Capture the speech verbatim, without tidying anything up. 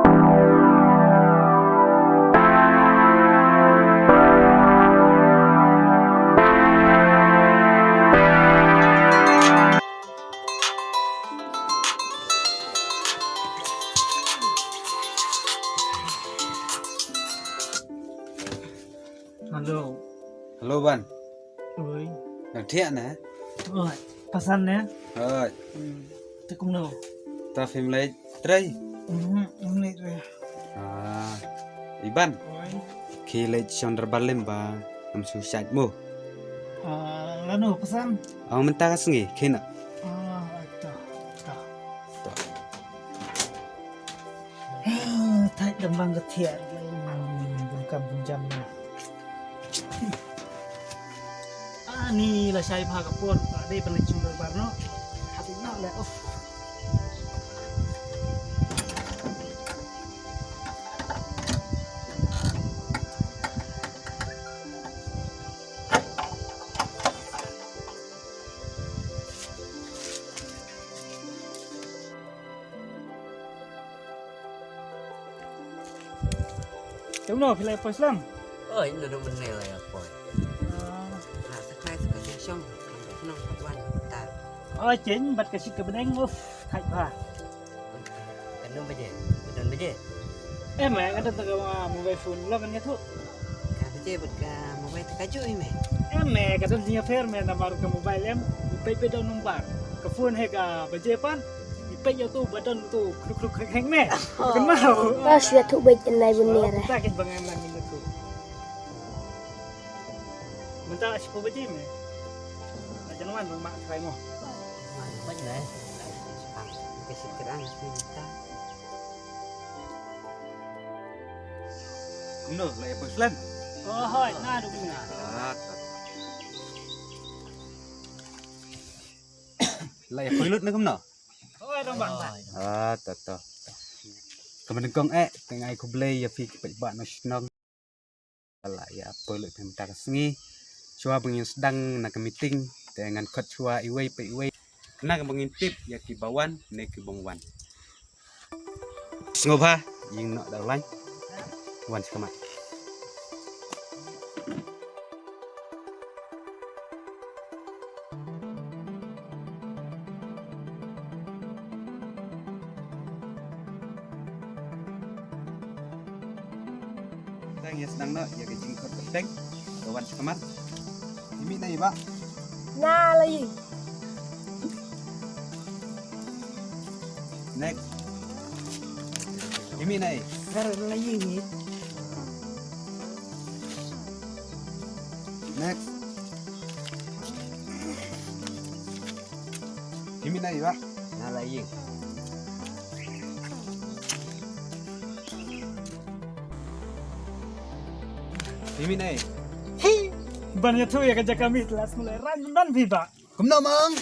Hello. Hello Ban. Oi. Nang thiah ne? Oi. Pasan ne? Oi. Hmm. Te kumno? Ta phim leit trei? Mhm, ym leit re. Ah. I Ban. Oi. Ki leit shong dorbar lem ba ngam shu shait mo. Ah, lano pasan? Ong mynta ka sngi, kina. Ah, to, to. To. Ah, thait dang bang ka thiah, bun kam bun jam na. Ani la shai pha ka por, ta dei pynleit shong dorbar noh. Hati noh le, uff. Te kumno phi la ïa poi slem? Oi, ino dang mynne la ïa poi. Ah. Nga sa kai sa ka jingshong, ka jingshong ka wan ta. Oi, chen bad ka shit ka bneng, uff, thait bha. Ka don baje, ka don baje. Em, eh, ka don ta ka mobile phone, lo kan ïathuh. Ka baje bad ka mobile ta ka juh em, eh. Em, eh, ka don jingïapher, em, namar ka mobile em, peit peit don number. Ka phone he ka baje pat. Ipeit ïa uto ba don uto khluk khluk khek khek ne. Kynmaw. Ba shu ïathuh beit nai bun ne re. Ta kit ba ngan nang ïathuh. Mynta shiphew baje me. La jan wan ba ma trai mo. Wan ba ne. Ka shit kyrang mynta. Kumno la ïa poi slem? Oh hoi, na duk na. Ah, ta. La ïa poi lut ne kumno? Hoi, dong bang bang. Ah, to to. Ka ba nyngkong eh, te nga ai khublei ïa phi ki paidbah na shnong. La ïa poi lut phi mynta ka sngi. Shuwa ba ngin sdang na ka meeting, te ngan khot shuwa iwei pa iwei. Kane ka ba ngin tip ïa ki ba wan ne ki bym wan. Sngewbha, ïing noh da u lain. Wan sha khmat. Tang ïa sdang noh ïa ka jingkhot kyrteng. Ka wan sha khmat. Ïa mih na ïa ba. Na la ïing. Next. Ïa mih na ïa. Kar la ïing ni. Next. Ïa mih na ïa ba. Na la ïing. Ïa mih na ïa. Hi. Ban ïathuh ïa ka jaka mih la sngewlei ran ban phi ba. Kumno mang?